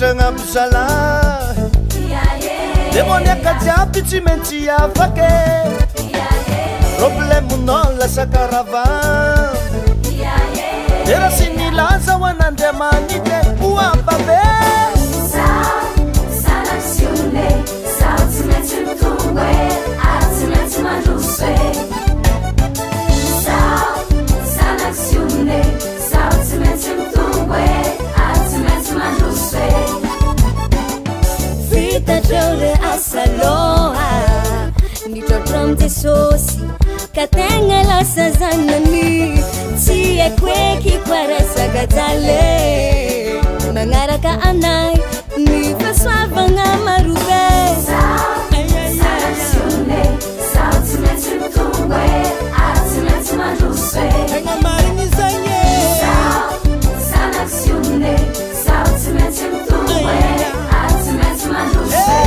Miakatra agnabo zalahy Demoniaka jiaby tsy maintsy afaka e Problème-nao lasa caravane Dera sy ny laza ho an'Andriamanitra e Ho afabe Zaho zanak'i Ziona e, zaho tsy maintsy mitombo e, ary tsy maintsy mandroso e. Zaho zanak'i Ziona e, zaho tsy maintsy mitombo e, ary tsy maintsy mandroso e. Vitatreo le asa aloha Nitrotro amin'i Jesosy Ka tegna lasa zanany Tsy haiko eky koa resaka jale Magnaraka anay Ny fahasoavagna marobe Zaho zanak'i Ziona e, zaho tsy maintsy mitombo e, ary tsy maintsy mandroso e. Tegna marigny izagny e Zaho zanak'i Ziona e, zaho tsy maintsy mitombo e, ary tsy maintsy mandroso e.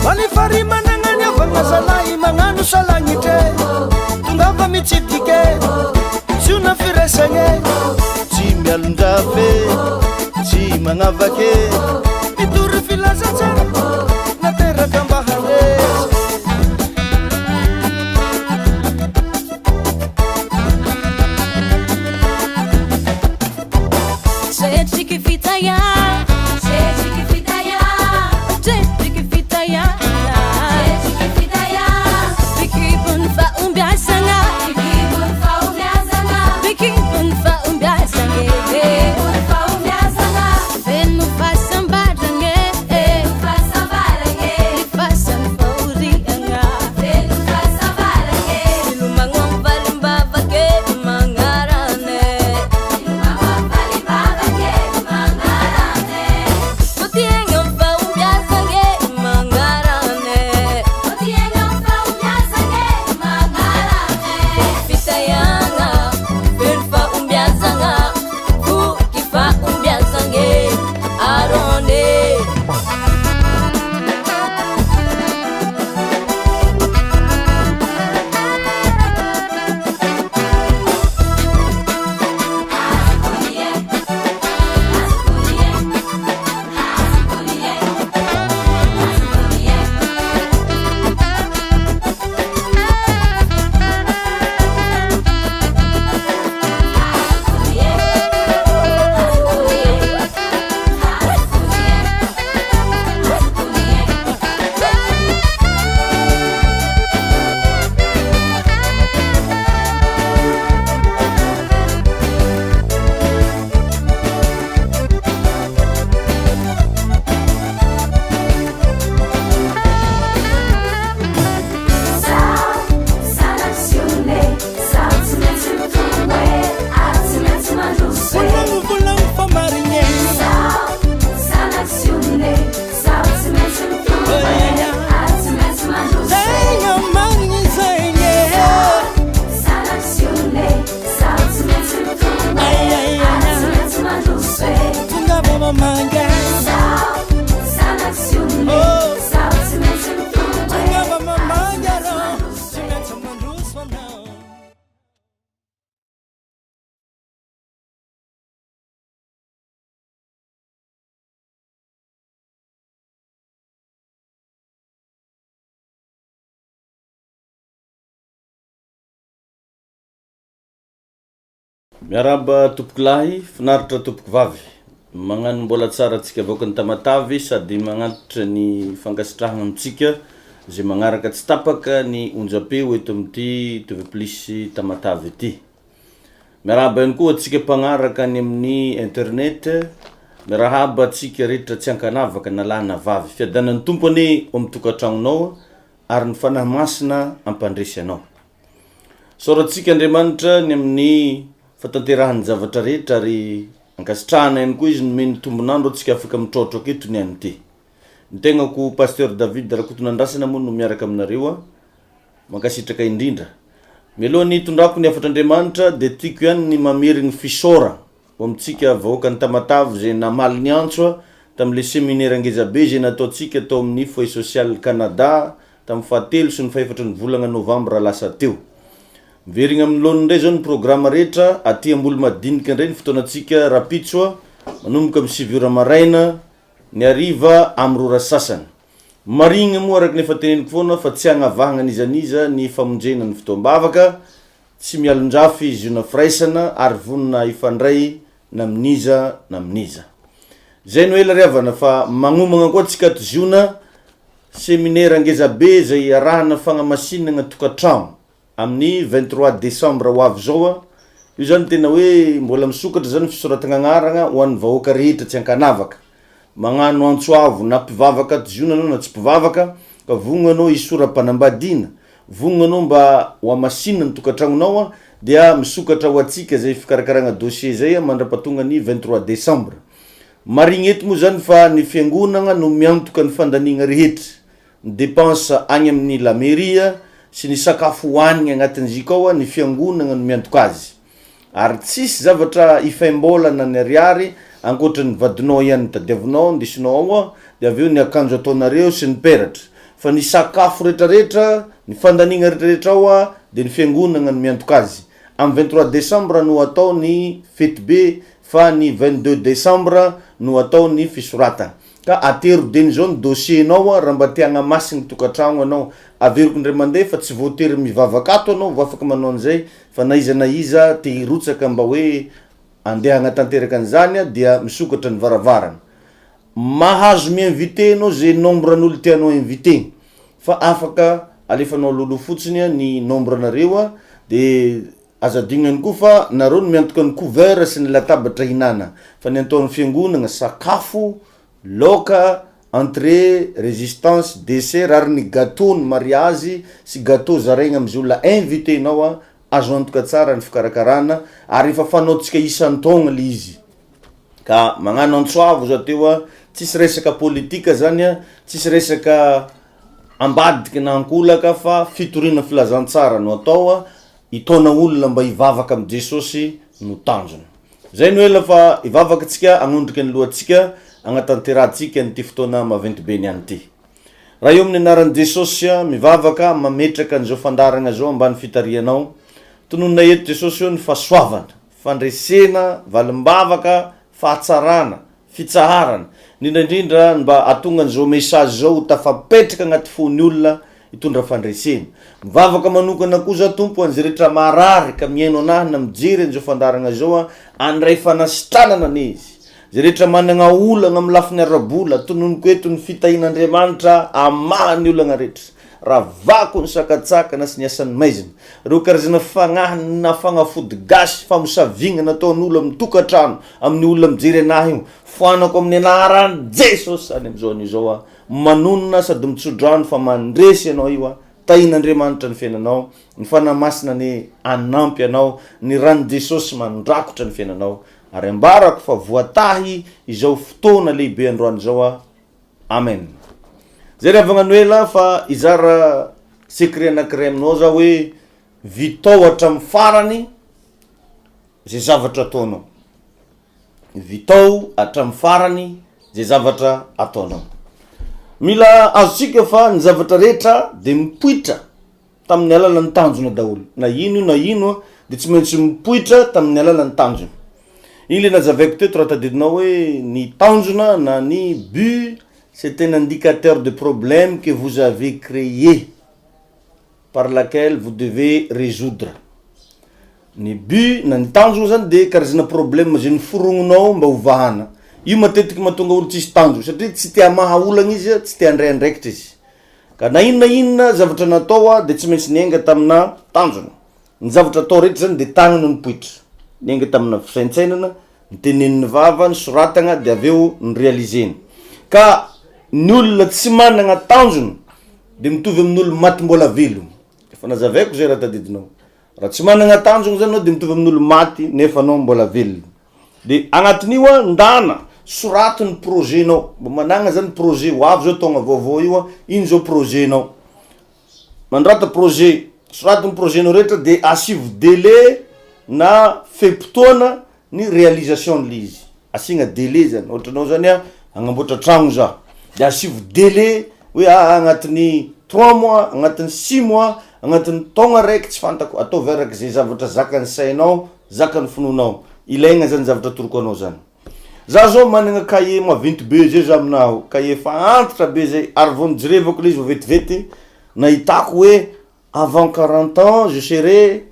Manifary managna ny havagna zalahy magnano salagnitry e Tongava mitsidika e Ziona firaisagna e Tsy mialon-jafy e Tsy magnavaka e Mitory filazantsara Nateraka mba handresy. Tretriky fitaya Tretriky fitaya Tretriky fitaya Tretriky fitaya Bikibon'ny fahombiazana Bikibon'ny fahombiazana Bikibon'ny fahombiazana Bikibon'ny fahombiazana Feno fahasambarana Feno fahasambarana Ny fasan'ny fahoriana Feno fahasambarana Milomagno amin'ny valim-bavaka e magnarane Milomagno amin'ny valim-bavaka e magnarane Votiegna amin'ny fahombiazana e magnarane Votiegna amin'ny fahombiazana e magnarane Fitahiagna feno fahombiazana Voky fahombiazana e Arone. Zaho zanak'i Ziona e, zaho tsy maintsy mitombo e, ary tsy maintsy mandroso e. Volagno volagno fa marigny e Zaho zanak'i Ziona e, zaho tsy maintsy mitombo e, ary tsy maintsy mandroso e. Tegna marigny zegny e Zaho zanak'i Ziona e, zaho tsy maintsy mitombo e, ary tsy maintsy mandroso e. Tongava mamangy e Zaho zanak'i Ziona e, zaho tsy maintsy mitombo e, Tongava mamangy ary tsy arô maintsy Tsy mandroso e. maintsy mandroso anao. Miarahaba tompokolahy, finaritra tompokovavy. Magnano mbola tsara antsika vahoakan'i Tamatave sady magnantitra ny fankasitrahagna amintsika izay magnaraka tsy tapaka ny onjam-peo eto amin'ity TV Plus Tamatave ity. Miarahaba ihany koa antsika mpagnaraka any amin'ny internet, miarahaba antsika rehetra tsy ankanavaka na lahy na vavy. Fiadanan'ny Tompo anie ao amin'ny tokantragnonao ary ny Fanahy Masina hampandresy anao. Isaorantsika Andriamanitra ny amin'ny fahatanterahan'ny zavatra rehetra ary ankasitrahana ihany koa izy nomeny tombon'andro antsika afaka mitraotraoka eto ny an'ity. Ny tegnako Pasteur David Rakotonandrasana moa no miaraka aminareo a. Mankasitraka indrindra. Mialohan'ny hitondrako ny hafatr'Andriamanitra dia tiako ihany ny mamerigny fisaora ho amintsika vahoakan'i Tamatave izay namaly ny antso tamin'ilay seminera ngezabe izay nataontsika tao amin'ny Foyer Social Canada tamin'ny fahatelo sy ny fahefatry ny volagna novambra lasa teo. Miverigna amin'ny laoniny indray izao ny programa rehetra aty Ambolomadinika indray ny fotoanantsika rapitso manomboka amin'ny 9 ora maraina ny hariva amin'ny roa ora sasany. Marigna moa araka ny efa teneniko foana fa tsy agnavahagna n'iza n'iza ny famonjena ny fotoam-bavaka, tsy mialonjafy ziona firaisana ary vonona hifandray na amin'iza na amin'iza. Zay no ela ry havana fa magnomagna koa tsika ato ziona seminera ngezabe zay arahana fagnamasinagna tokantragno amin'ny 23 décembre ho avy zao a, io zany tena hoe mbola misokatra zany fisoratagna agnaragna ho an'ny vahoaka rehetra tsy ankanavaka, magnano antso avo na mpivavaka ato ziona anao na tsy mpivavaka ka vognona anao hisora-panambadiana, vognona anao mba ho hamasinina ny tokantragnonao a, dia misokatra ho antsika zay fikarakaragna dossier zay a mandrapatonga ny 23 décembre. Marigny eto moa zany fa ny fiangonagna no miantoka ny fandaniagna rehetra, ny dépense agny amin'ny la mairie sy ny sakafo hohanigny agnatin'ny zika ao ny fiangonagna no miantoka azy ary tsisy zavatra ifaim-bola na ny ariary ankoatra ny vadinao ihany tadiavinao indesinao ao de avy eo ny akanjo ataonareo sy ny peratra fa ny sakafo retraretra ny fandaniagna retraretra ao de ny fiangonagna no miantoka azy amin'ny 23 décembre no atao ny fety be fa ny 22 décembre no atao ny fisoratana. Ka atero dieny izao ny dossier nao raha mba te hagnamasy ny tokantragno anao. Averiko indray mandeha fa tsy voatery mivavaka ato anao vao afaka manao an'izay fa na iza na iza te hirotsaka mba hoe andeha hagnatanteraka an'izany dia misokatra ny varavarana. Mahazo mi-inviter anao ze nombre n'olo tianao inviter fa afaka alefanao alohaloha fotsiny ny nombre nareo de Aza adino ihany koa fa nareo no miantoka ny couvert sy ny latabatra hinana fa ny ataon'ny fiangonagna sakafo, laoka, entrée, resistance, dessert ary ny gateau ny mariazy sy gateau zaraigna am'zay olona invité nao a, azo antoka tsara ny fikarakarana ary efa fanaontsika isan-taogno le izy ka magnano antso avo za teo a, tsisy resaka politika zany a, tsisy resaka ambadika na ankolaka fa fitoriana filazantsara no atao a, hitaona olona mba hivavaka amin'i Jesosy no tanjona. Zay no ela fa hivavaka tsika hagnondrika ny lohantsika hagnatanterahantsika an'ity fotoana maventy be niany ity. Ray eo amin'ny anaran'i Jesosy a, mivavaka mametraka an'izao fandaharagna zao ambany fitarihanao. Tononina eto Jesosy ô ny fahasoavana, fandresena, valim-bavaka, fahatsarana, fitsaharana, indrindra indrindra ny mba hahatonga an'izao message izao ho tafapetraka agnaty fon'ny olona hitondra fandresena. Mivavaka manokana koa za Tompo an'izay rehetra marary ka mihaino anahy na mijery an'izao fandaharagna izao a, handray fanasitranana anie izy. Izay rehetra managna olagna amin'ny lafiny ara-bola, tononiko eto ny fitahian'Andriamanitra hamaha ny olagna rehetra. Ravako ny sakantsakana sy ny asan'ny maizina. Ireo karazana fagnahy na fagnafody gasy, famosaviagna nataon'olo amin'ny tokantrano, amin'ny olona mijery anahy io, foanako amin'ny anaran'i Jesosy zany amin'izao anio izao aho. Manonona sady mitsodrano fa mandresy ianao io a. Tahin'Andriamanitra ny fiainanao, ny Fanahy Masina anie hanampy anao, ny ran'i Jesosy mandrakotra ny fiainanao. Ary ambarako fa voatahy izao fotoana lehibe androany izao aho. Amen. Zay ry havagna Noela fa hizara secret anakiray aminao za hoe vitao hatramin'ny farany zay zavatra ataonao. Vitao hatramin'ny farany zay zavatra ataonao. Mila azontsika fa ny zavatra rehetra de mipoitra tamin'ny alalan'ny tanjona daholo. Na ino io na ino de tsy maintsy mipoitra tamin'ny alalan'ny tanjona. Iny le nazavaiko teto raha tadidinao hoe ny tanjona na ny but c'est un indicateur de problème que vous avez créé par laquelle vous devez résoudre. Ny but na ny tanjona zany de karazana problème zay noforogninao mba ho vahana. Io matetiky mahatonga olo tsisy tanjona satria tsy te hamaha olagna izy, tsy te handray andraikitra izy. Ka na inona inona zavatra natao dia tsy maintsy niainga tamina tanjona. Ny zavatra atao rehetra zany dia tagny no nipoitra. Niainga tamina fisaintsainana, nitenenin'ny vava, nisoratagna dia avy eo ni-realiser-na. Ka ny olona tsy managna tanjona dia mitovy amin'olo maty mbola velogno. Efa nazavaiko zay raha tadidinao. Raha tsy managna tanjogno zany anao de mitovy amin'olo maty nefa anao mbola velona. De agnatin'io a, ndana soraty ny projet-nao, mba managna zany projet, ho avy zao taogna vaovao io a, ino zao projet-nao, mandrata projet, soraty ny projet-nao rehetra de asivo délai na fe-potoana ny réalisation-n'le izy, asiagna délai zany, ohatra anao zany a agnamboatra tragno za de asivo délai hoe aa agnatin'ny trois mois, agnatin'ny six mois, agnatin'ny taogna raiky tsy fantako, ataovy arak'izay zavatra zakan'ny sainao, zakan'ny finoanao, ilaigna zany zavatra atoroko anao zany. Za zao managna cahier maventy be zay za aminahy, cahier efa antitra be zay ary vao nijerevako le izy vao vetivety nahitako hoe avant 40 ans je serai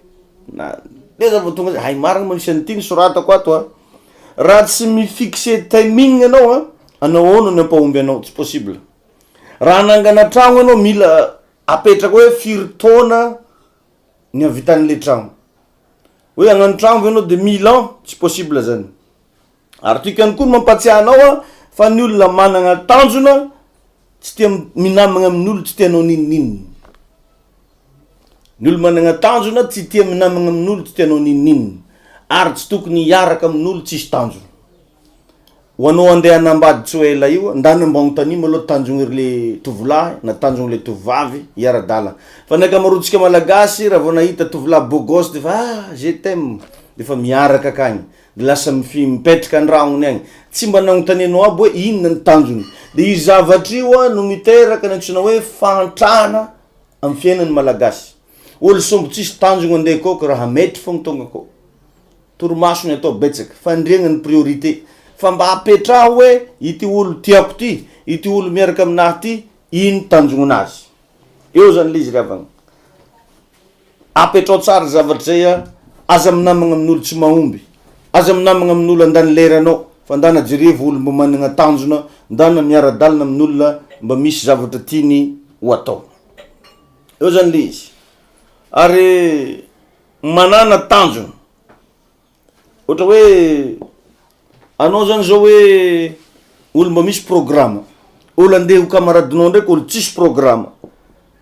na de za vao tonga zay, hay marina ma misy an'ity nosoratako ato a, raha tsy mi-fixer timing anao a, anao ahoana no hampahomby anao, tsy possible, raha hanangana tragno anao mila apetraka hoe firy taona ny havitan'le tragno, hoe hagnano tragno ve anao de mille ans, tsy possible zany, ary tiako ihany koa ny mampatsiahy anao a fa ny olona managna tanjona tsy tia minamagna amin'olo tsy tia hanao n'inon'inona, ny olo managna tanjona tsy tia minamagna amin'olo tsy tia hanao n'inon'inona, ary tsy tokony hiaraka amin'olo tsisy tanjona. Ho anao andeha hanambady tsy ho ela io, ndana mba anontania malôha tanjogno ry le tovolahy na tanjogno le tovovavy hiara-dalana, fa ny ankamaroantsika malagasy raha vao nahita tovolahy beau gosse de fa ah je t'aime, de fa miaraka akagny, de lasa mifi- mipetraka an-dragnony agny, tsy mba nagnontanianao aby hoe inona ny tanjony, de io zavatra io a no miteraka ny antsoina hoe fahantrana amy fiainan'ny malagasy, olo sombo tsisy tanjogno andeha akao ka raha mety fogna tonga akao. Torimaso ny atao betsaka, fandriagna ny priorité, fa mba apetraho hoe ity olo tiako ty, ity olo miaraka aminahy ty, ino tanjogninazy. Eo zany le izy ry havagna. Apetrao tsara zavatra zay a, aza minamagna amin'olo tsy mahomby, aza minamagna amin'olo andany leranao, fa ndana jerevo olo mba managna tanjona, ndana miara-dalana amin'olona mba misy zavatra tiany ho atao. Eo zany le izy. Ary manana tanjona, ohatra hoe anao zany zao hoe olo mba misy programa, olo andeha ho camaradinao ndraiky olo tsisy programa,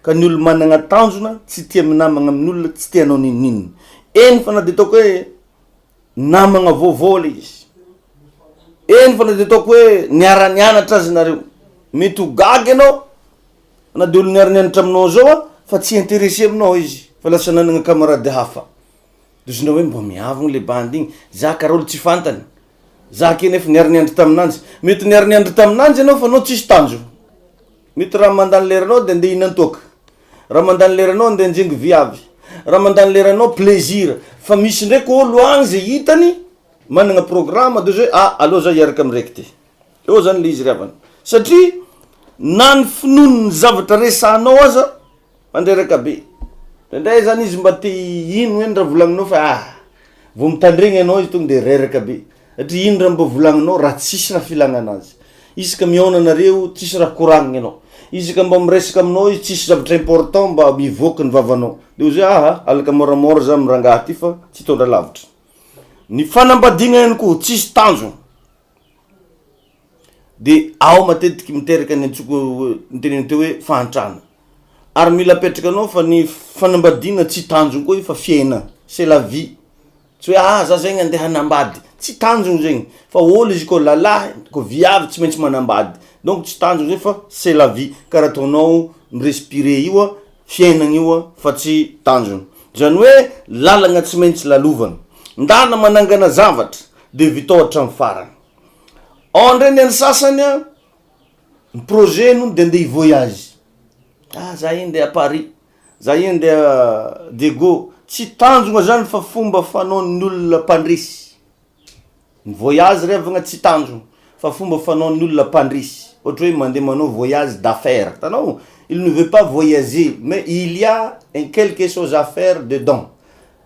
ka ny olo managna tanjona tsy tia minamagna amin'olona tsy te hanao n'inon'inona, eny fa na de ataoko hoe namagna vaovao le izy, eny fa na de ataoko hoe niara-nianatra aza nareo, mety ho gaga ianao Na de olo niara-nianatra aminao zao a, fa tsy intéressé aminao izy fa lasa nanagna camarade hafa, de ozinao hoe mbô miavogno le bandy igny, za karaha olo tsy fantany, za ke nefa niara-niandry taminanjy, mety niara-niandry taminanjy anao fa anao tsisy tanjona, mety raha mandany leranao de andeha hihinan-toaka, raha mandany leranao andeha hanjengy viavy, raha mandany leranao plaisir, fa misy ndraiky olo agny zay hitany managna programme de ozy hoe ah aleo za hiaraka amy raiky ty. Eo zany le izy ry havana. Satria na ny finoany ny zavatra resahanao aza mandreraka be. Indraindray zany izy mba te hino hoe ny raha volagninao fa ah vao mitandregny anao izy tonga de reraka be. Satria ino raha mba volagninao raha tsisy raha filagna anazy. Isaka mihaona nareo tsisy raha koragniny anao. Isaka mba miresaka aminao izy tsisy zavatra important mba mivoaka ny vavanao. De ozy hoe aha alaka moramora za amy rangaha ty fa tsy hitondra lavitra. Ny fanambadiagna ihany koa tsisy tanjona. De ao matetiky miteraka ny antsoko niteneniko teo hoe fahantrana, ary mila apetraka anao fa ny fanambadiana tsy tanjona koa io fa fiaina, c'est la vie, tsy hoe ah za zegny andeha hanambady, tsy tanjona zegny fa ôlo izy kô lalahy kô viavy tsy maintsy manambady, donc tsy tanjona zay fa c'est la vie, karaha ataonao mi-respirer io a fiainagna io a fa tsy tanjona, zany hoe lalagna tsy maintsy lalovana, ndana manangana zavatra de vitao hatramin'ny farany. Ao ndray ny an'ny sasany an, ny projet-ny hono de andeha hi-voyage, ah za io ndeha Paris, za io ndeha Diego, tsy tanjona zany fa fomba fanaon'ny olona mpandresy, ny voyage ry havagna tsy tanjona fa fomba fanaon'ny olona mpandresy, ohatra hoe mandeha manao voyage d'affaires, hitanao, il ne veut pas voyager mais il y a un quelque chose à faire dedans.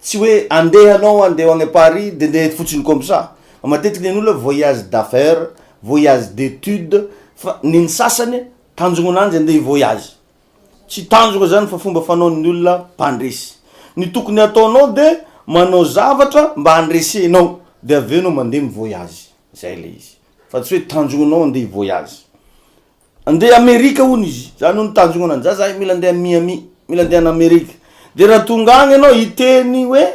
Tsy hoe andeha anao andeha ho agny Paris de ndeha fotsiny comme ça, fa matetiky ny an'olo voyage d'affaires, voyage d'étude, fa ny ny sasany tanjogno ananjy andeha hi-voyage, tsy tanjogno zany fa fomba fanaon'ny olona mpandresy, ny tokony ataonao de manao zavatra mba handresenao de avy eo anao mandeha mi-voyage, zay le izy, fa tsy hoe tanjognonao andeha hi-voyage. Andeha Amerika hono izy, zany hono tanjona ananjy, za zahay mila andeha Miami, mila andeha any Amerika. De raha tonga agny anao hiteny hoe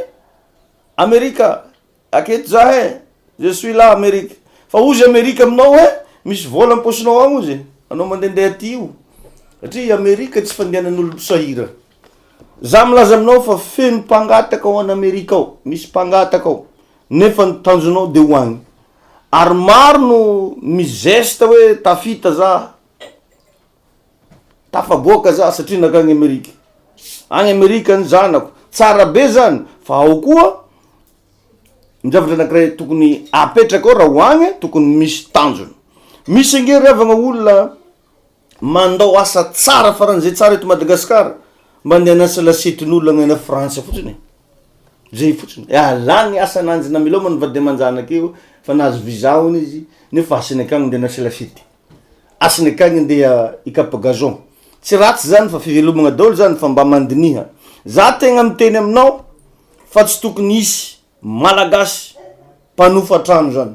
Amerika, aketo za e, je suis là Amerika. Fa hozy Amerika aminao hoe misy vola am-paosinao agny hozy, anao mandehandeha aty io. Satria i Amerika tsy fandehanan'olo sahira. Za milaza aminao fa feno mpangataka ao an'Amerika ao, misy mpangataka ao, nefa ny tanjonao de ho agny. Ary maro no mi-geste hoe tafita za, Tafaboaka za satria nankany Amerika. Any Amerika ny zanako. Tsara be zany fa ao koa ny zavatra anakiray tokony apetraka ao raha ho agny tokony misy tanjona. Misy ange ry havagna olona mandao asa tsara faran'izay tsara eto Madagasikara mba andeha hanasa lasietin'olona any Frantsa fotsiny e. Zay fotsiny. Alà ny asa ananjy namelomany vady aman-janaka io fa nahazo visa hono izy nefa asiny akagny andeha hanasa lasiety. Asiny akagny ndeha hikapa gazon. Tsy ratsy zany fa fivelomagna daholo zany fa mba mandiniha. Za tegna miteny aminao fa tsy tokony hisy malagasy mpanofa trano zany.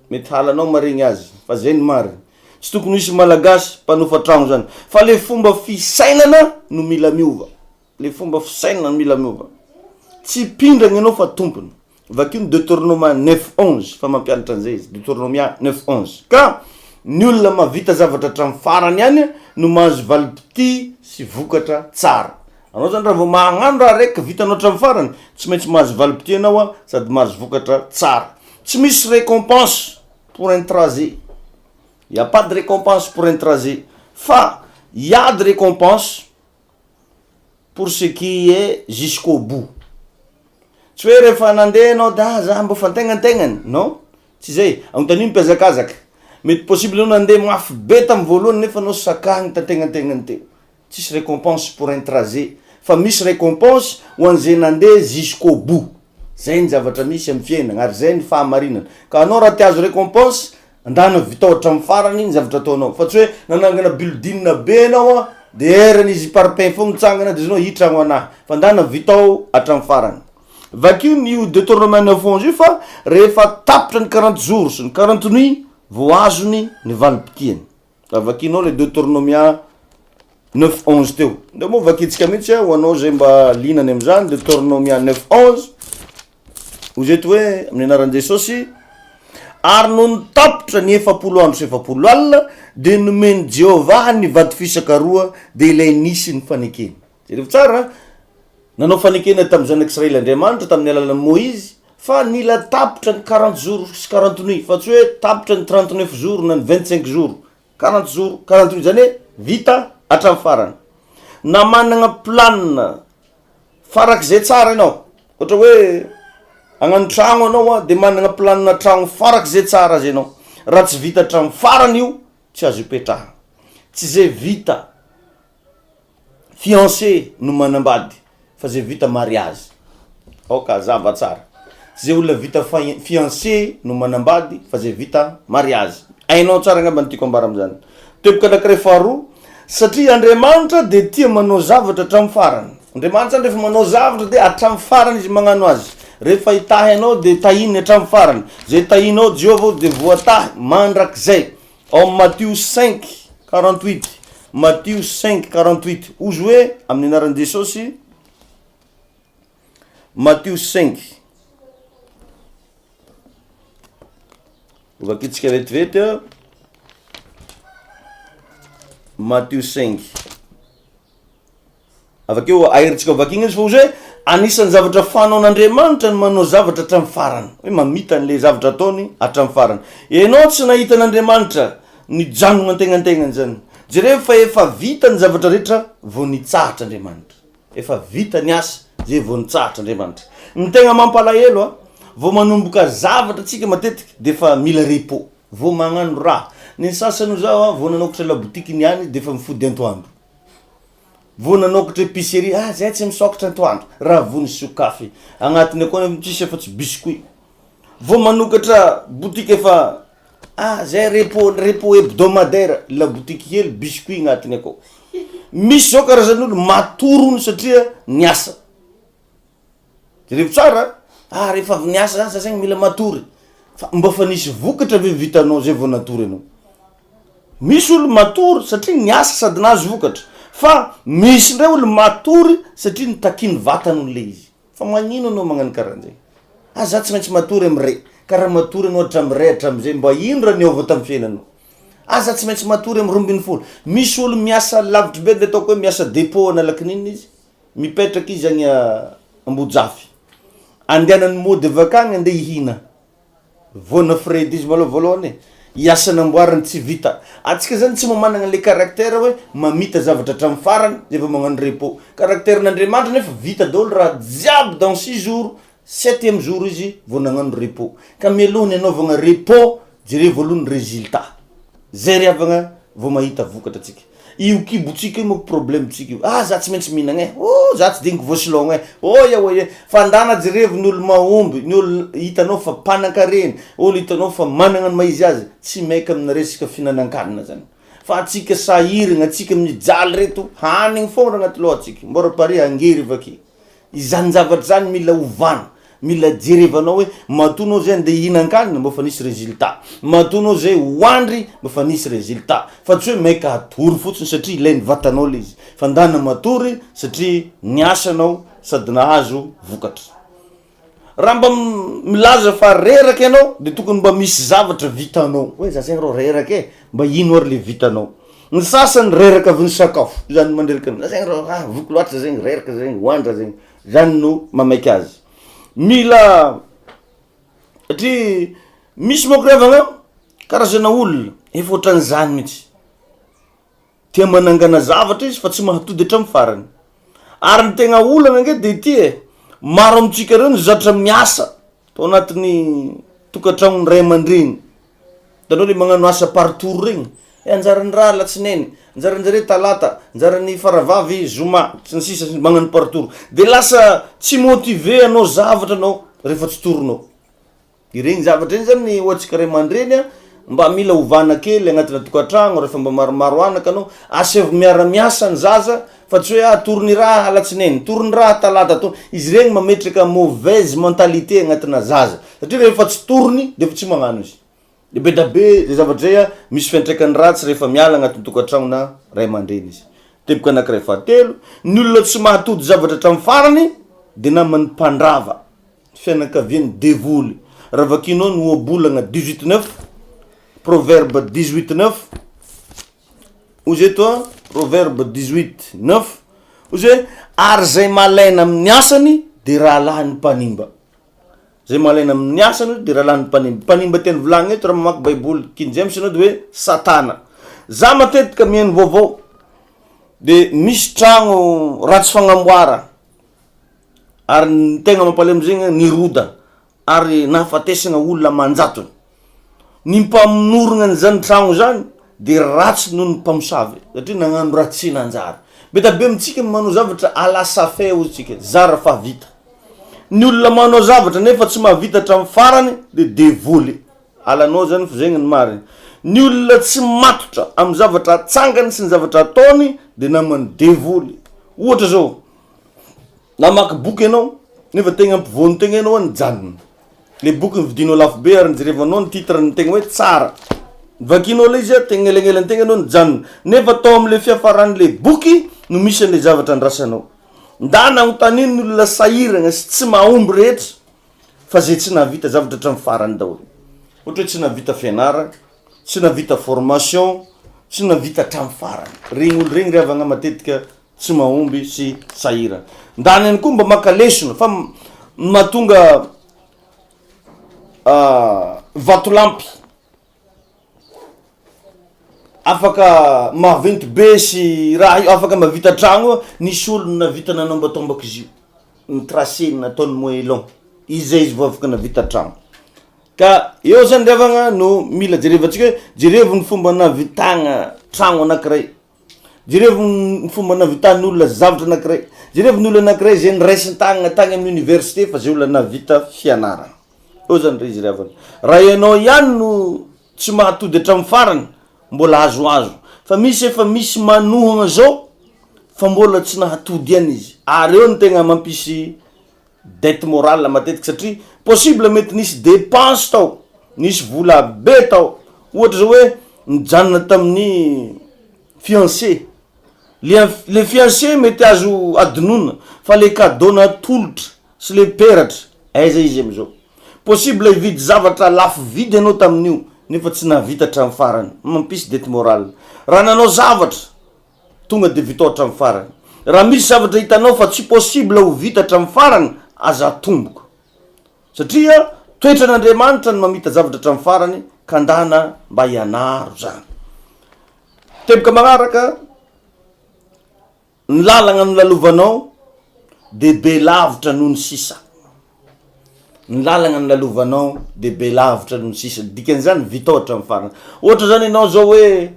Mety halanao maregny azy fa zay ny marigny. Tsy tokony hisy malagasy mpanofa tragno zany fa le fomba fisainana no mila miova. Le fomba fisainana no mila miova. Tsy mpindragna enao fa tompony. Vakio ny Deuteronoma neuf onze fa mampianatra an'izay izy, Deuteronomia neuf onze. Ka ny olona mahavita zavatra hatramin'ny farany ihany no mahazo valim-pitia sy vokatra tsara. Anao zany raha vao mahagnano raha raiky vitanao hatramin'ny farany, tsy maintsy mahazo valim-pitia ianao sady mahazo vokatra tsara. Tsy misy récompense pour un trajet. Il y a pas de récompense pour un trajet. Fa il y a de récompense pour ce qui est jusqu'au bout. Tsy hoe rehefa nandeha ianao de ah za mba fantegnantegnany, non, tsy zay, anontanio ny mpihazakazaka, mety possible anao nandeha mafy be tamy voalohany nefa anao sakagny tantegnantegnany teo, tsisy récompense pour un trajet fa misy récompense ho an'izay nandeha jusqu'au bout, zay ny zavatra misy amy fiainagna ary zay ny fahamarinana, ka anao raha te hahazo récompense Andana vitao hatramin'ny farany ny zavatra ataonao fa tsy hoe nanangana building be ianao an de erany izy parpaing foagna mitsangana de izy nao hitragno anahy fa andana vitao hatramin'ny farany. Vakio ny io Deuteronome 9 11 io fa rehefa tapitra ny quarante jours sy ny quarante nuits vao azony ny valim-pitiany. Raha vakinao le Deuteronomia 9 11 teo. Ndao moa vakintsika mihitsy ho anao zay mba liana ny am'zany Deuteronomia 9 11. Hoy eto hoe amin'ny anaran'i Jesosy, ary nony tapitra ny 40 andro sy 40 alina dia nomen'i Jehovah ny vato fisaka roa dia ilay nisy ny fanekena. Jereo tsara, nanao fanekena tamin'ny zanak'Israely Andriamanitra tamin'ny alalan'i Moizy fa nila tapitra ny quarante jours sy quarante nuits fa tsy hoe tapitra ny 39 jours na ny 25 jours. 40 jours, 40 nuits zany hoe vita hatramin'ny farany. Na managna planina farak'izay tsara ianao, ohatra hoe hagnano tragno anao a de managna planina tragno farak'izay tsara aza ianao, raha tsy vita hatramin'ny farany io tsy azo ipetrahana. Tsy zay vita fiancé no manambady fa zay vita mariage, aoka hazava tsara, tsy zay olona vita fai- fiancé no manambady fa zay vita mariage, hainao tsara angamba ny tiako ambara am'zany. Teboka anakiray faharoa, satria Andriamanitra de tia manao zavatra hatramin'ny farany, Andriamanitra zany rehefa manao zavatra de hatramin'ny farany izy magnano azy, rehefa hitahy anao de tahiny hatramin'ny farany, zay tahinao Jehovah de voatahy mandrakizay. Ao amin'ny Matio cinq 48, Matio cinq 48, hozy hoe amin'ny anaran'i Jesosy, Matio cinq, hovakintsika vetivety a, Matio cinq. Avakeo aherintsika ho vakina izy fa hozy hoe anisan'ny zavatra fanaon'Andriamanitra ny manao zavatra hatramin'ny farany, hoe mamita an'le zavatra ataony hatramin'ny farany. Ianao tsy nahita an'Andriamanitra nijanona antegnantegnany zany. Jereo fa efa vita ny zavatra rehetra vao nitsahatra Andriamanitra. Efa vita ny asa zay vao nitsahatra Andriamanitra. Ny tegna mampalahelo a, vao manomboka zavatra tsika matetika de efa mila repos, vao magnano raha. Ny sasany hoy zaho a, vao nanokatra labotiky niany de efa mifody antoandro. Vao nanokatra epicerie, ah zay tsy misokatra antoandro, raha vao nisokafy agnatiny akao nefa tsisy afa-tsy biscuit, vao manokatra boutique efa ah zay repos repos hebdomadaire, la boutique hely biscuit agnatiny akao, misy zao karazan'olo matory hono satria niasa. Jereo tsara ah rehefa avy niasa zany sasany mila matory fa mba fa nisy vokatra ve vitanao zay vao natory anao? Misy olo matory satria niasa sady nahazo vokatra. Fa misy ndray olo matory satria nitakian'ny vatany hono le izy. Fa magnino anao magnano karahan'zay? Ah za tsy maintsy matory am ray, ka raha matory anao hatram ray hatramzay mba ino raha niova tam fiainanao? Ah za tsy maintsy matory am 12, misy olo miasa lavitry be le ataoko hoe miasa depot Analakininina izy, mipetraka izy agny Ambohijafy, andehanany mody avy akagny andeha hihina. Vona Fred izy malôha voalohany e, i asa namboariny tsy vita, antsika zany tsy mba managna le caractère hoe mamita zavatra hatramin'ny farany zay vao magnano repos, caractère n'Andriamanitra nefa vita daholo raha jiaby dans six jours, septième jour izy vao nagnano repos, ka mialoha ny hanaovagna repos jereo voalohany ny résultat, zay ry havagna vao mahita vokatra antsika. Io kibotsika io manko problème tsika io, ah za tsy maintsy mihinagna eh, oh za tsy digniko voasilôgna eh, oia oia, fa ndana jerevo ny olo mahomby, ny olo hitanao fa mpanankarena, olo hitanao fa managna ny maha izy azy, tsy maika amina resaka fihinanan-kanina zany, fa atsika sahiragna, atsika mijaly reto, hanigny fôgna agnaty lohantsika, mbôra pare hangery avake. Izany zavatra izany mila ovana, mila jerevanao hoe matoa anao zay andeha hihinan-kanina mba efa nisy résultat, matoa anao zay hoandry mba efa nisy résultat, fa tsy hoe maika hatory fotsiny satria ilain'ny vatanao le izy, fa ndana matory satria niasa anao sady nahazo vokatra. Raha mba milaza fa reraka ianao de tokony mba misy zavatra vitanao, hoe za zegny rô reraka e, mba ino ary le vitanao? Ny sasany reraka avy nisakafo, zany mandreraka za zegny rô ah voky loatra za zegny, reraka za zegny, hoandra zegny, zany no mamaika azy. Mila satria misy manko ry havagna karazana olona efa ohatran'izany mihitsy. Tia manangana zavatra izy fa tsy mahatody hatramin'ny farany. Ary ny tegna olana ange de ity e, maro amintsika reo no zatra miasa tao anatin'ny tokantragnon'ny ray aman-dreny, hitanao le magnano asa par tour regny, e anjaran'ny raha alatsinainy, anjaran-jare talata, anjaran'ny faravavy zoma, sy ny sisa sy ny magnano par tour, de lasa tsy motivé hanao zavatra anao rehefa tsy tournao. Ireny zavatra ireny zany ho antsika ray aman-dreny a, mba mila ovana kely agnatina tokantragno rehefa mba maromaro anaka anao, asaivo miara-miasa ny zaza fa tsy hoe ah tour-n'ny raha alatsinainy, tour-n'ny raha talata, tour, izy regny mametraka mauvaise mentalité agnatina zaza satria rehefa tsy tour-ny de efa tsy magnano izy, de be da be zay zavatra zay a misy fiantraikany ratsy rehefa miala agnatin'ny tokantragnona ray aman-dreny izy. Teboka anakiray fahatelo, ny olona tsy mahatody zavatra hatramin'ny farany de naman'ny mpandrava. Fianakavian'ny devoly. Raha vakinao ny ohabolagna 18 neuf, proverbe 18 neuf, hozy eto a, proverbe 18 neuf, hozy hoe ary zay malaina amin'ny asany de rahalahin'ny mpanimba. Zay malaina amin'ny asany de rahalahin'ny mpanimba. Mpanimba tiany volagnina eto raha mamaky baiboly King James ianao de hoe satana. Za matetika mihaino vaovao de misy tragno ratsy fagnamboara. Ary ny tegna mampalahelo amizegny nirodana ary nahafatesagna olona aman-jatony. Ny mpamonorogna an'izany tragno zany de ratsy noho ny mpamosavy satria nagnano raha tsy nanjary. Be da be amintsika manao zavatra à la safé hozy tsika, zara fa vita. Ny olona manao zavatra nefa tsy mahavita hatramin'ny farany de devoly. Alanao zany fa zegny ny marigny. Ny olona tsy matotra amin'ny zavatra atsangany sy ny zavatra ataony de naman'ny devoly. Ohatra zao, Namaky boky ianao nefa tegna ampovoan'ny tegna ianao nijanona. Le boky nividianao lafo be ary nijerevanao ny titre ny tegna hoe tsara. Nivakianao le izy tegna elanelan-tegna ianao nijanona. Nefa tao am'le fiafaran'le boky no misy an'le zavatra andrasanao. Ndana agnotanino ny olona sahiragna sy tsy mahomby rehetra fa zay tsy nahavita zavatra hatramin'ny farany daholo. Ohatra hoe tsy nahavita fianarana, tsy nahavita formation, tsy nahavita hatramin'ny farany. Regny olo regny ry havagna matetika tsy mahomby sy sahirana. Ndany ihany koa mba maka lesona fa ny mahatonga vatolampy afaka maventy be sy raha io afaka mahavita tragno io, nisy olo nahavita nanambatombaka izy io, ny tracé nataony moellon, izay izy vao afaka nahavita tragno. Ka eo zany ry havagna no mila jerevantsika hoe jerevo ny fomba nahavitagna tragno anakiray. Jerevo ny fomba nahavitan'ny olona zavatra anankiray. Jerevo ny olona anankiray izay noraisin-tanana tany amin'ny université fa izay olona nahavita fianarana. Eo zany re izy ry havana. Raha ianao ihany no tsy mahatody hatramin'ny farany, mbola azoazo. Fa misy efa misy manohagna zao fa mbola tsy nahatody ihany izy. Ary eo no tegna mampisy dette morale matetika satria possible mety nisy dépense tao, nisy vola be tao, ohatra zao hoe nijanona tamin'ny fiancé, Le le fiancé mety azo adinoina fa le cadeau natolotra sy le peratra aiza izy amizao? Possible hividy zavatra lafo vidy ianao tamin'io nefa tsy nahavita hatramin'ny farany, mampisy dette morale. Raha nanao zavatra tonga de vitao hatramin'ny farany. Raha misy zavatra hitanao fa tsy possible ho vita hatramin'ny farany aza atomboka. Satria toetran'Andriamanitra ny mamita zavatra hatramin'ny farany ka ndana mba ianaro zany. Teboka magnaraka, ny lalagna nolalovanao de be lavitra noho ny sisa. Ny lalagna nolalovanao de be lavitra noho ny sisa, dikan'izany vitao hatramin'ny farany. Ohatra zany ianao zao hoe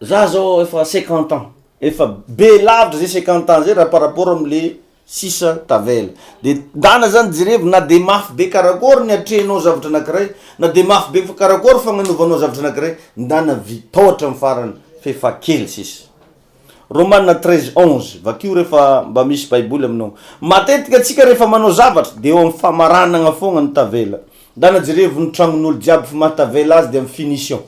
Za zao efa 50 ans, efa be lavitra zay 50 ans zay raha par rapport amle sisa tavela, de ndana zany jerevo na de mafy be karakôry ny atrehinao zavatra anakiray, na de mafy be karakôry fagnanovanao zavatra anakiray, ndana vitao hatramy farany f'efa kely sisa. Romana 13 11, vakio refa mba misy baiboly aminao. Matetika atsika refa manao zavatra de eo amy famaranagna fogna no tavela, ndana jerevo ny tragnon'olo jiaby fa mahatavela azy de amy finition.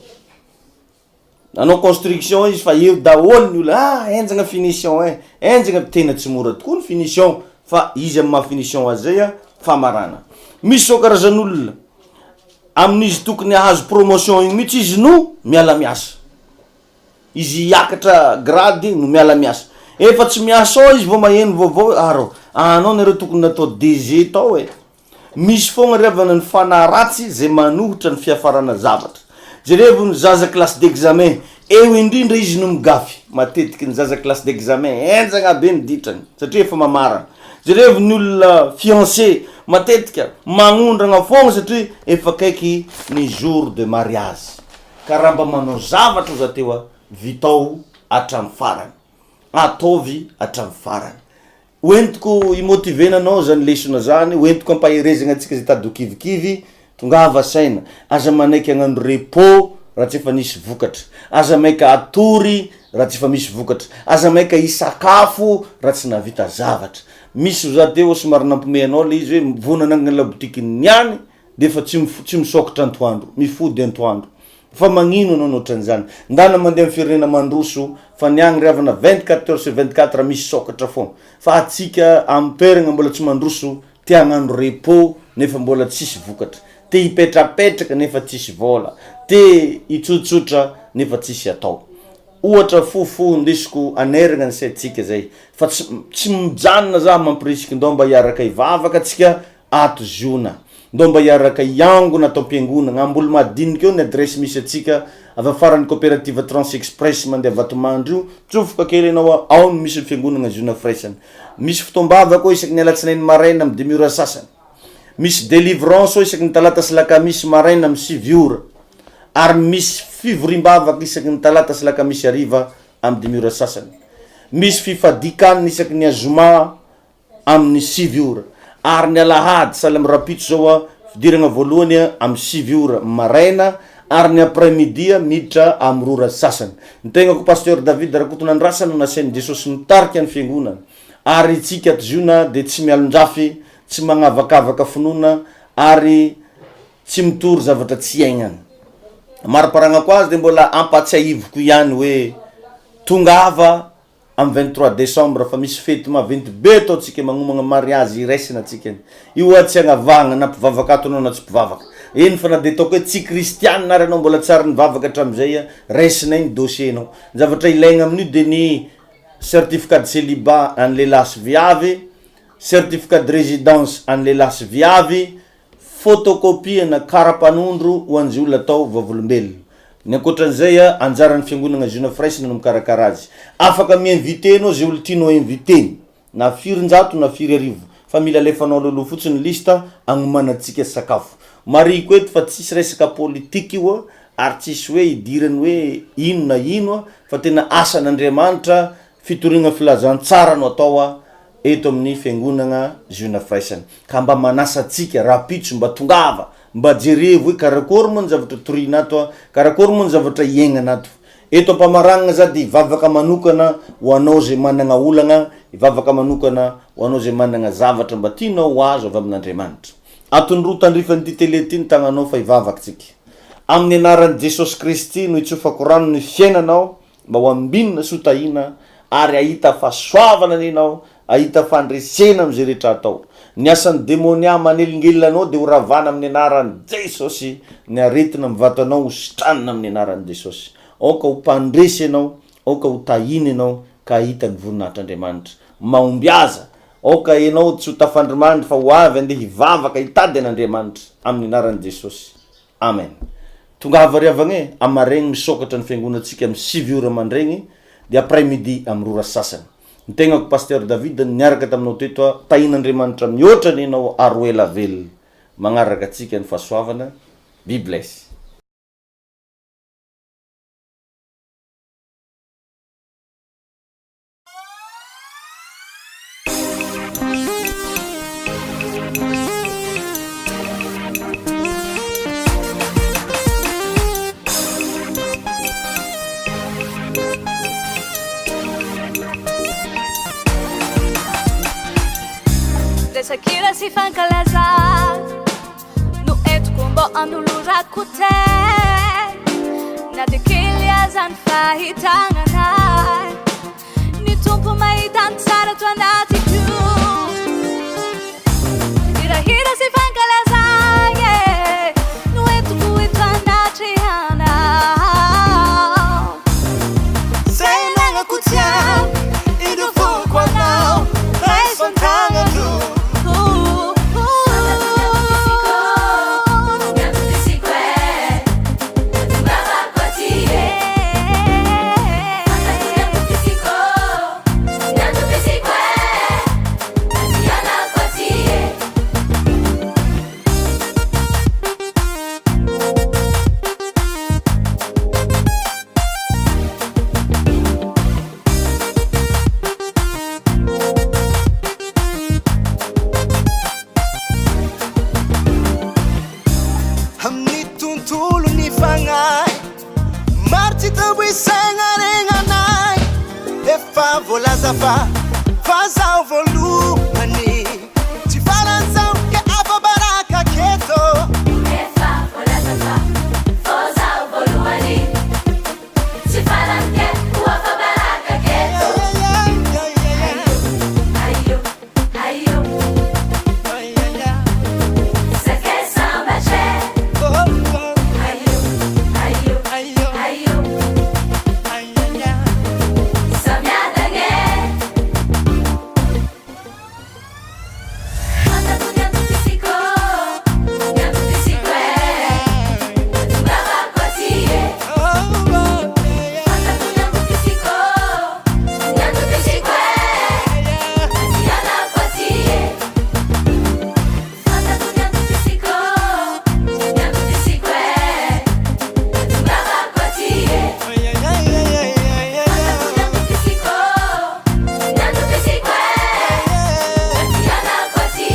Nanao construction izy fa eo daholo ny olona, ah henjagna finition eh, henjagna, tena tsy mora tokoa ny finition fa izy amy maha finition azy zay an, famarana. Misy zao karazan'olona, amin'izy tokony hahazo promotion igny mihitsy izy no miala miasa, izy hiakatra grade no miala miasa, efa tsy miasa ao izy vao maheno vaovao hoe ah rô, anao nareo tokony natao DG tao eh. Misy foagna ry havana ny fanahy ratsy zay manohitra ny fiafarana zavatra. Jerevo ny zaza classe d'examen, eo indrindra izy no migafy, matetiky ny zaza classe d'examen henjagna be ny ditrany satria efa mamarana. Jerevo ny olona fiancé, matetika magnondragna foagna satria efa akaiky ny jour de mariage. Ka raha mba manao zavatra oza teo a, vitao hatramin'ny farany. Ataovy hatramin'ny farany. Hoentiko hi-motiver-na anao zany lesona zany, hoentiko ampaherezagna antsika zay tady ho kivikivy, tongava saina, aza manaiky hagnano repos raha tsy efa nisy vokatra, aza maika hatory raha tsy efa misy vokatra, aza maika hisakafo raha tsy nahavita zavatra. Misy za teo somary nampiomehy anao le izy hoe vao nanangana labotiky niany de efa tsy tsy misokatra antoandro, mifody antoandro. Fa magnino anao no otran'izany? Ndana mandeha am firenena mandroso fa ny agny ry havana 24 heures sur 24 misy sokatra fogna fa atsika am toeragna mbola tsy mandroso te hagnano repos nefa mbola tsisy vokatra, te hipetrapetraka nefa tsisy vôla, te hitsotsotra nefa tsisy atao. Ohatra fofo ndesiko aneragna ny saintsika zay fa tsy tsy mijanona za mampirisiky ndao mba hiaraka hivavaka atsika ato Ziona. Ndao mba hiaraka hiangona ato am-piangonana. Ambolomadinika eo ny adiresy misy antsika, avy afaran'ny Coopérative Trans Express mandeha Vatomandry io, tsofoka kely ianao ao no misy ny fiangonana Ziona Firaisana. Misy fotoam-bavaka ao isaky ny alatsinainy maraina amin'ny dimy ora sasany. Misy délivrance ao isaky ny talata sy lakamisy maraina amin'ny sivy ora. Ary misy fivoriam-bavaka isaky ny talata sy lakamisy hariva amin'ny dimy ora sasany. Misy fifadian-kanina isaky ny azoma amin'ny sivy ora ary ny alahady sahala amin'ny rahampitso izao a, fidirana voalohany amin'ny sivy ora maraina ary ny après midi miditra amin'ny roa ora sasany. Ny tegnako Pasteur David Rakotonandrasana no nasain'i Jesosy mitarika ny fiangonana ary itsika ato Ziona dia tsy mialonjafy, tsy magnavakavaka finoana ary tsy mitory zavatra tsy iainana. Mari-paragnako azy dia mbola ampatsiahiviko ihany hoe tongava Am 23 décembre fa misy fety maventy be ataontsika magnomagna mariazy iraisana tsika iny. Io oa tsy agnavahagna na mpivavaka ato anao na tsy mpivavaka. Eny fa na de ataoko hoe tsy kristianina ary anao mbola tsy ary nivavaka hatramizay a, raisinay ny dossier nao. Ny zavatra ilaigna amin'io de ny certificat de celibat an'ny lehilahy sy viavy, certificat de résidence an'ny lehilahy sy viavy, Photocopie na kara-panondro ho an'izay olona atao vavolombelona. Ny ankoatran'izay, anjaran'ny fiangonana Ziona Firaisana no mikarakara azy. Afaka mi-inviter anao izay olona tianao inviter-na, na firin-jato na firy arivo, fa mila alefanao alohaloha fotsiny ny liste agnomanantsika sakafo. Marihiko eto fa tsisy resaka politique io ary tsisy hoe idiran'ny hoe ino na ino fa tena asan'Andriamanitra, fitoriagna filazantsara no atao eto amin'ny fiangonagna Ziona Firaisana. Ka mba manasa antsika rahampitso mba tongava mba jerevo hoe karakôry moa ny zavatra torina ato a, karakôry moa ny zavatra iaignana ato. Eto ampamaragnana za de hivavaka manokana ho anao zay managna olagna, hivavaka manokana ho anao zay managna zavatra mba tianao ho azo avy amin'Andriamanitra. Atondroa tandrifan'ity tele ty ny tagnanao fa hivavaka tsika. Amin'ny anaran'i Jesosy Kristy no itsofako rano ny fiainanao. Mba ho ambinina sy ho tahiana ary hahita fahasoavana anie ianao, hahita fandresena amin'izay rehetra atao. Ny asan'ny demonia manelingelina anao dia ho ravana amin'ny anaran'i Jesosy, ny aretina mivato anao ho sitranina amin'ny anaran'i Jesosy. Aoka ho mpandresy ianao, aoka ho tahiana ianao ka hahita ny voninahitr'Andriamanitra. Mahombiaza! Aoka ianao tsy ho tafandrimandry fa ho avy andeha hivavaka hitady an'Andriamanitra amin'ny anaran'i Jesosy. Amen. Tongava ry havagna e, amaregny misokatra ny fiangonantsika amin'ny 9 ora mandregny dia après midi amin'ny roa ora sasany. Ny tegnako Pasteur David niaraka taminao teto a, tahin'Andriamanitra mihoatra anie enao ary ho ela velona. Magnaraka antsika ny fahasoavana. Be bless. Resakira sy fankalazana no entiko mba anolorako tena na dia kely aza ny fahitana anay. Ny Tompo mahita ny tsara ato anatiko. Hirahira sy fankalazana e, no entiko eto anatrehanao. Zay anagnako tsy ampy, indro foko anao, raiso an-tagnako. Amin'ny tontolon'ny fagnahy Maro tsy tambo isaina regnanay Efa voalaza fa fa zaho voalohany Tsy farany zaho ke afa-baraka aketo. Efa voalaza fa vao zaho voalohany Tsy farany ke ho afa-baraka aketo. Aio, aio, aio Sakay sambatra e. Aio, aio, aio Samiadagna e. Fantako ny antom-pisiako, ny antom-pisiako e. Tongavako aty e. Fantako ny antom-pisiako, ny antom-pisiako e. Andianako aty e. Fantako ny antom-pisiako, ny antom-pisiako e. Tongavako aty e. Fantako ny antom-pisiako, ny antom-pisiako e. Andianako aty e.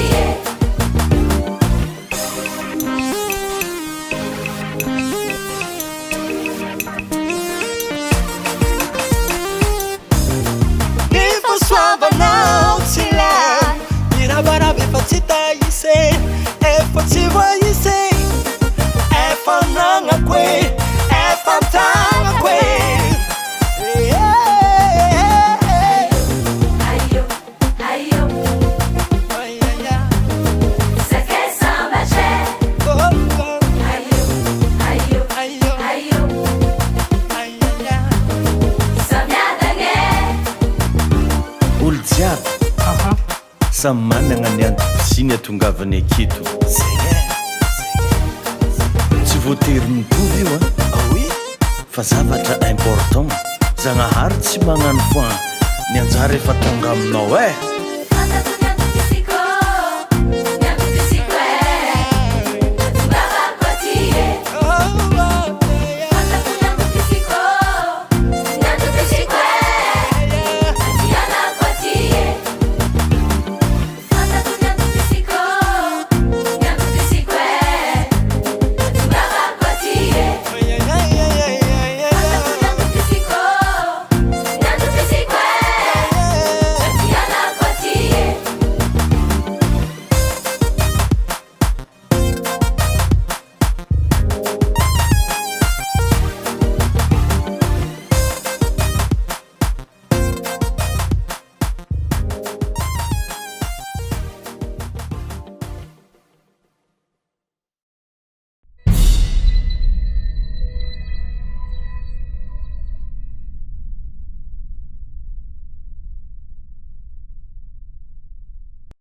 Ny fahasoavanao tsy lany Mirabaraba efa tsy hita ise Efa tsy voaisa e Efa anagnako e Efa an-tagnako e Aio, aio, sakay sambatra e. Aio, aio, aio, samiadagna e. Olo jiaby samy managna ny antom-pisiany atongavany aketo. Tsy voatery mitovy io an! Fa zavatra important, Zagnahary tsy magnano foagna, ny anjara efa tonga aminao eh!